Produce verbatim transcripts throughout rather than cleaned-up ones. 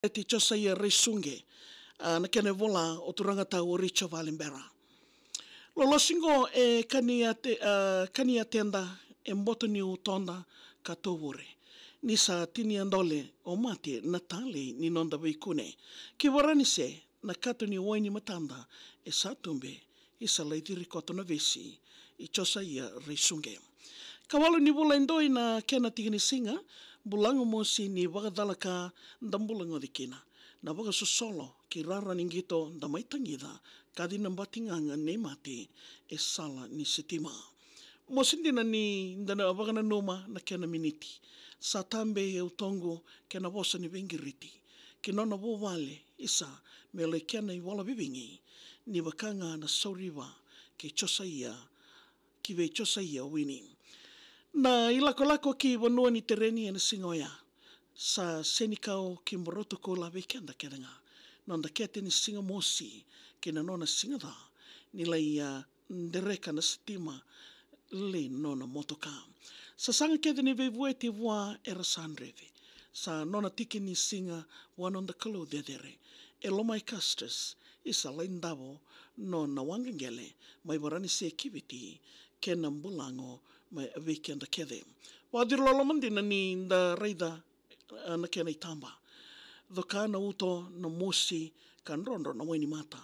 Ti Josaia Reisuge, a, na kena ivola o turaga tau o Richo Valebera. Lolosi qo e kani a te-, a, kani a teda e boto ni utoda ka tovure. Ni sa tini a dole o mate na talei ni noda veikune. Ki Varanise na kato ni waini matada e sa tube, isa lai ciri koto na vesi i Josaia Reisuge. Ka walu ni vula e dua na kena tiki ni siga, bulago mosi ni vakacalaka da bulagoci kina. Na vakasosolo ki rara ni qito da mai tagica, kaci na bati gaga nei mate e sala ni sitima. Mosi dina ni da na vakananuma na kena miniti. Sa tabe e utoqu kena vosa ni veiqiriti. Ki nona vuvale, isa, me lai kena ivola vivigi. Ni vaka ga na sauriva ki Josaia, ki vei Josaia Wini. Na ilakolako ki vanua ni tereni ena siga oya. Sa senikau ki Borotukula vei keda kece ga. Noda kete ni siga mosi, ki na nona siga ca, ni lai, a, dereka na sitima, lei nona motoka. Sa saga kece ni veivueti vua era sa dreve. Sa nona tiki ni siga vua noda Kalou cecere. E lomai Castus, isa lai davo nona waqaqele, mai Varanise ki Viti, kena bulago, mai vei keda kece. Vakaciri loloma dina ni da raica, a, na kena itaba. Coka na uto, na mosi, ka drodro na wainimata.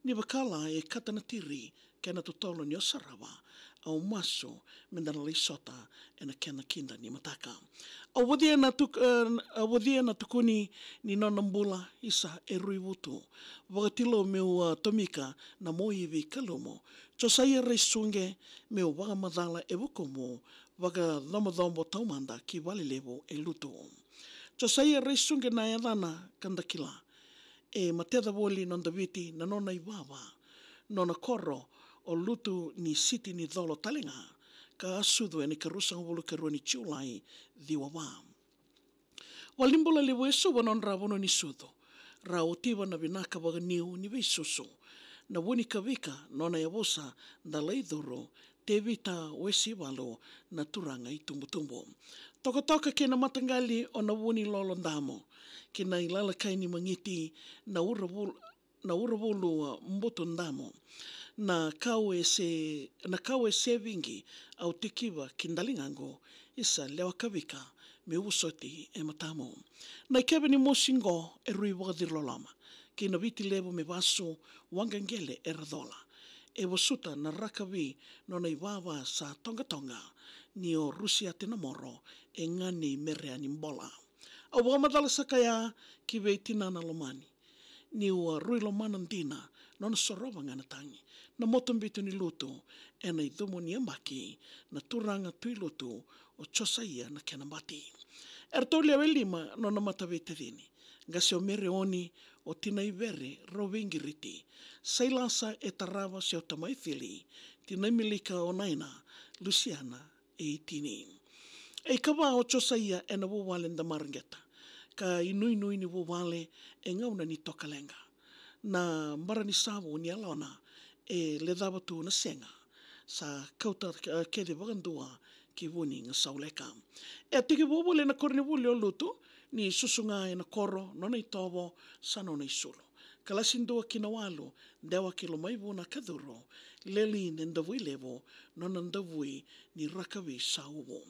Ni vakala e kata na tiri, kena totolo ni o sarava, au masu, me da na lai sota, ena kena kida ni mataka. Au vocia na tuk-, e, au vocia na tukuni ni nona bula, isa e rui vutu. Vakatilou meu, a, tomika na moivi kalumu. Josaia Reisuge meu vakamacala e vukumu, vakacobocobo taumada ki valelevu e lutu. Josaia Reisuge na yacana ka da kila. E mateca voli noda Viti na nona ivava. Nona koro o lutu ni siti ni colo tale ga. Ka a sucu ena ikaruasagavulu karua ni Julai ciwa va. Valenibula levu e Suva nodra vanua ni sucu. Ra otiva na vinaka vakaniu ni veisusu. Na vu ni kavika nona yavusa da lai curu, Tevita Wesivalu na turaga itubutubu. Tokatoka kei na mataqali o na vu ni lolo damu. Ki na ilalakai ni magiti na uravul-, na uravulu, a, butu damu. Na kau e se, na kau e sevigi au tikiva ki daligagu, isa lewa kavika me vosoti e matamu. Na ikeve ni mosi qo e rui vakaciri loloma. Ki na Viti levu me vasu, waqaqele era cola. E vosuta na rakavi nona ivava sa togatoga. Ni o Rusiate na moro e gani merea ni bola. Au vakamacala saka ya ki vei tinana lomani. Niu a rui lomana dina, nona sorova ga na tagi. Na moto bitu ni lutu, ena icumu ni yabaki, na turaga tui lutu, o Josaia na kena bati. Eratou lewe lima nona mataveitacini. Qase o Mereoni, o Tinaivere, rau veiqiriti. Sailasa e tarava se o tamai Fili, Tinaimilika o Naina, Lusiana, e itini. E ikava o Josaia ena vuvale da mareqeta. Ka inuinui ni vuvale e gauna ni toka leqa. Na bara ni savu ni yalona e lecava tu na sega. Sa kauta, e, kece vakadua ki vu ni gasauleka. E a tekivu voli ena koronivuli o Lutu, ni susu ga ena koro, nona itovo, sa nona isulu. Kalasi dua ki na walu, dewa ki Lomaivuna ka curu, Leli ne Davuilevu, nona davui ni rakavi sa uvu.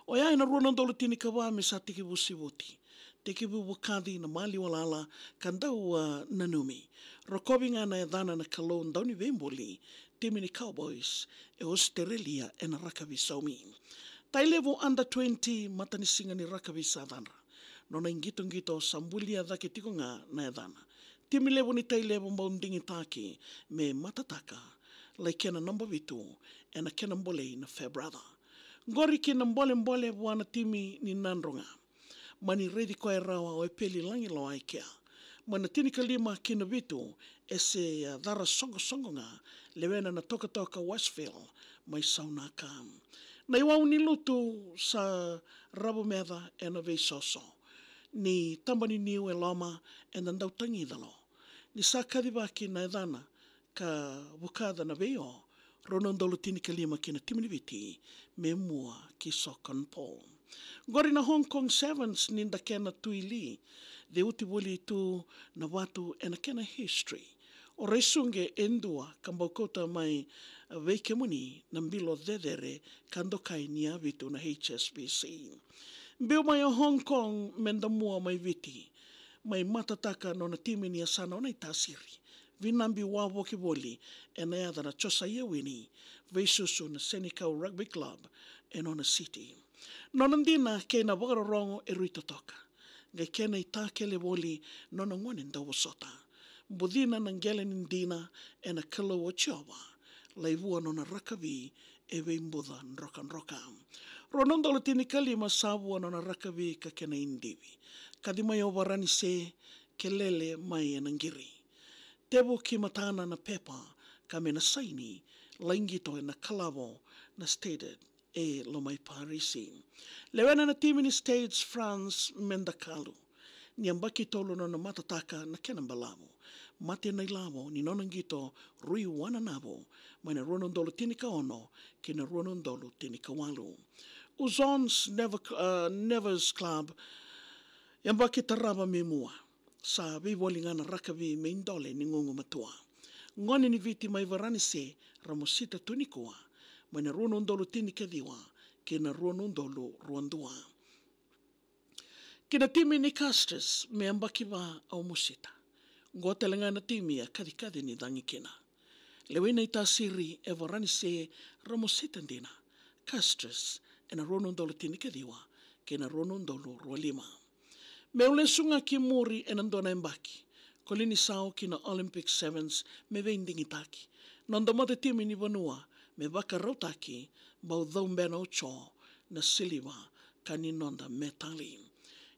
Oya ena rua na udolu tinikava me sa tekivu sivuti. Tekivu vukaci na maliwa lala ka dau, a, nanumi. Rokovi ga na yacana na Kalou dauniveibuli, timi ni Cowboys e Ositerelia ena rakavi saumi. Tailevu under twenty, matanisiga ni rakavi sa cadra. Nona iqitoqito sa bulia cake tiko ga na yacana. Timi levu ni Tailevu bau digitaki me matataka, lai kena naba vitu ena kena bolei na Farebrother. Qori ki na bolebole vua na timi ni Nadroga. Mani raici koya rawa o Epeli Lagiloa e kea. Mai na tinikalima ki na vitu, e se, a, cara soqosoqo ga, lewena na tokatoka Westfield mai Saunaka. Na iwau ni lutu sa ravu meca ena veisoso. Ni taba ni niu e loma, eda dau tagica lo. Ni sa kacivaki na yacana ka vukaca na veio, rua na udolu tinikalima ki na timi ni Viti me mua ki Socon Paul. Qori na Hong Kong Sevens ni da kena Tui Lee, ceuti voli tu na vatu ena kena history. O Raisuqe e dua ka bau kauta mai vei kemuni na bilo cecere ka dokai ni yavitu na H S B C. Biu mai o Hong Kong me da mua mai Viti, mai matataka nona timi ni yasana o Naitasiri. Vinabi wavoki voli ena yaca na Josaia Wini, veisusu na Senikau Rugby Club e nona siti. Nona dina kei na vakarorogo e rui totoka. Qai kena itakele voli nona gone dauvosota. Bucina na qele ni dina ena Kalou o Jiova. Lai vua nona rakavi e veibuca drokadroka. Rua na udolu tinikalima sa vua nona rakavi ka kena idivi. Kaci mai o Varanise, kelele mai ena qiri. Tevu ki matana na pepa ka me na saini, lai qito ena kalavo na Stade e Lomai Parisi. Lewena na timi ni Stade France me da kalu. Ni yabaki tolu nona matataka na kena balavu. Mate na ilavo ni nona qito rui wananavu mai na rua na udolu tinikaono ki na rua na udolu tinikawalu. Uzon's Never, uh, Nevers Club yabaki tarava me mua. Sa veivoli ga na rakavi me idole ni gugumatua. Gone ni Viti mai Varanise, Ramosita Tunikua, mai na rua na udolu tinikaciwa ki na rua na udolu ruadua. Ki na timi ni Castres me yabaki va au Mosita. Qo tale ga na timi a kacikaci ni cagi kina. Lewena i Tasiri e Varanise, Ramosita dina, Castres, ena rua na udolu tinikaciwa ki na rua na udolu rualima. Meu lesu ga ki muri ena dua na yabaki, koli ni sau ki na Olympic Sevens me veidigitaki. Noda matatimi ni vanua me vakarautaki, bau caubena o Jo na siliva ka ni noda metali.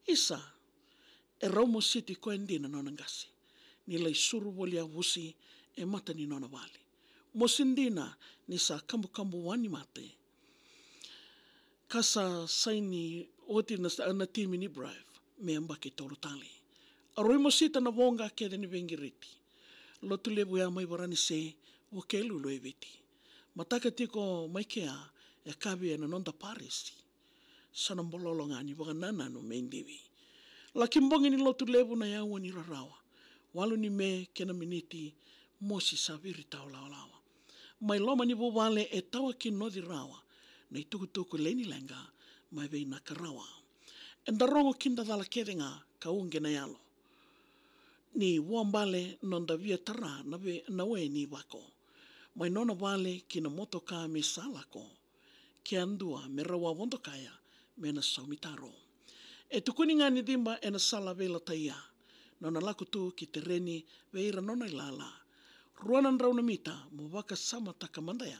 Isa, e rau Mositi koya dina nona qase ni lai suru voli yavusi e mata ni nona vale. Mosi dina ni sa kabukabu wani mate. Ka sa saini oti na, na timi ni Brive me yabaki tolu tale. A rui Mosita na voqa kece ni veiqiriti. Lotu levu ya mai Varanise, Vukelulu e Viti. Mataka tiko mai kea e kavi ena noda parisi. Sa na bololo ga ni vakanananu me idivi. Laki bogi ni lotu levu na yaua ni rarawa. Walu ni me kena miniti, mosi sa viritau lawalawa. Mai loma ni vuvale e tawa ki noci rawa na itukutuku lei ni leqa mai vei na karawa. Eda rogo ki da cala kece ga ka uqe na yalo. Ni vuabale noda via tara na, ve, na we ni vako. Mai nona vale ki na motoka me sa lako. Ke a dua me rau a vodo kaya me na saumi taro. E tukuni ga ni ciba ena sala veilataia. Nona lako tu ki tereni vei ira nona ilala. Rua na drau na mita mo vakasamataka mada ya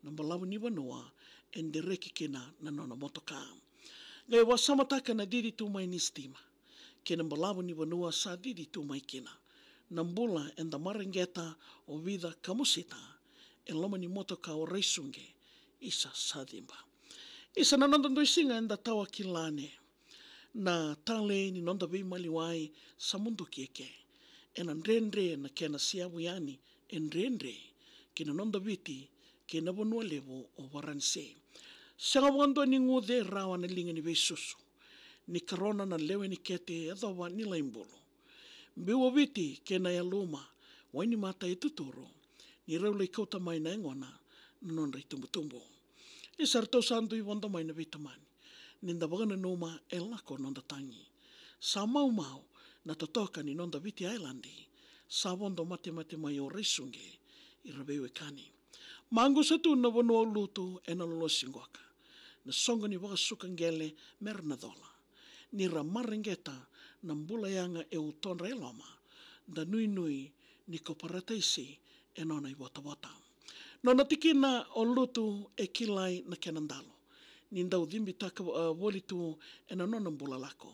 na balavu ni vanua e dereki kina na nona motoka. Qai vakasamataka na cici tu mai ni sitima kei na balavu ni vanua sa cici tu mai kina. Na bula eda mareqeta o Vica ka Mosita e loma ni motoka o Raisuqe, isa sa ciba. Isa na noda dui siga eda tawa ki Lane. Na talei ni noda veimaliwai sa muduki eke. Ena dredre na kena siavu yani e dredre ki na noda Viti kei na vanua levu o Varanise. Sega vakadua ni guce rawa na liga ni veisusu. Ni karona na lewe ni kete e yacova ni lai bulu. Biu o Viti kei na yaluma, wainimata e tuturu. Ni rau lai kauta mai na yagona na nodra itubutubu. Isa ratou sa dui vodo mai na veitamani. Ni da vakananuma e lako noda tagi. Sa maumau na totoka ni noda Viti Ailadi. Sa vodo matemate mai o Raisuqe ira veiwekani. Maqusa tu na vanua o Lutu ena lolosi qoka. Na soqo ni vakasuka qele mera na cola. Ni ra mareqeta na bula yaga e utodra e loma. Da nuinui ni ko parataisi e nona ivotavota. Nona tikina o Lutu e kilai na kena dalo. Ni dau cibitaka, e, voli tu ena nona bula lako.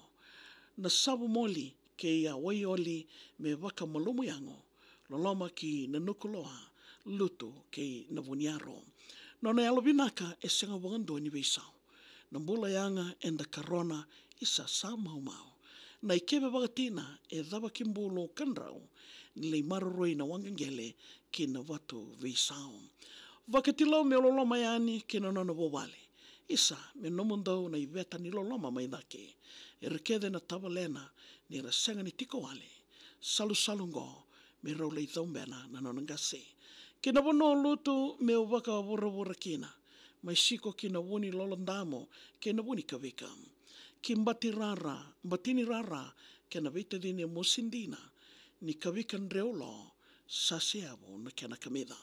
Na savu moli kei a waioli me vakamalumu yago. Loloma ki na nukuloa, Lutu kei na vuniaro. Nona yalovinaka e sega vakadua ni veisau. Na bula yaga eda karona isa sa maumau. Na ikeve vakatina e cava ki bulu ka drau. Ni lai maroroi na waqa qele ki na vatu veisau. Vakatilou meu loloma yani ki na nona vuvale. Isa, me nomudou na iveta ni loloma mai cake. Era kece na tavalena, ni ra sega ni tiko wale. Salusalu oqo, me rau lai caubena na nona qase. Ki na vanua o lutu, meu vakavuravura kina. Mai siko ki na vu ni lolo damu, kei na vu ni kavika. Ki bati rara, bati ni rara, kei na veitacini e mosi dina. Ni kavika dreu lo, sa seavu na kena kamica.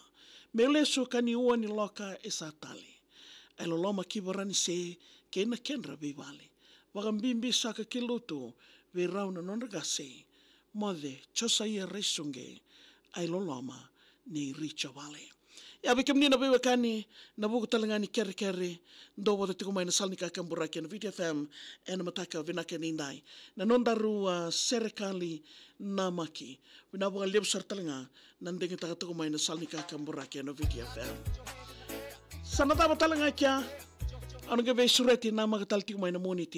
Meu lesu ka ni ua ni loka e sa tali. E loloma ki Varanise, kei na kedra veivale. Vakabibi saka ki lutu, vei rau na nodra qase. Moce, Josaia Raisuqe, ai loloma, ni Richo Vale. Ia vei kemuni na veiwekani, na vuku tale ga ni kerekere, dou vata tiko mai na sala ni kakaburaki ena Viti F M, ena mataka vinaka ni dai. Na nodaru, a, serekali namaki. Vinaka vakalevu sara tale ga, na digitaka tiko mai na sala ni kakaburaki ena Viti F M. Sa na cava tale ga kea, au na qai veisureti namaka tale tiko mai na Moniti.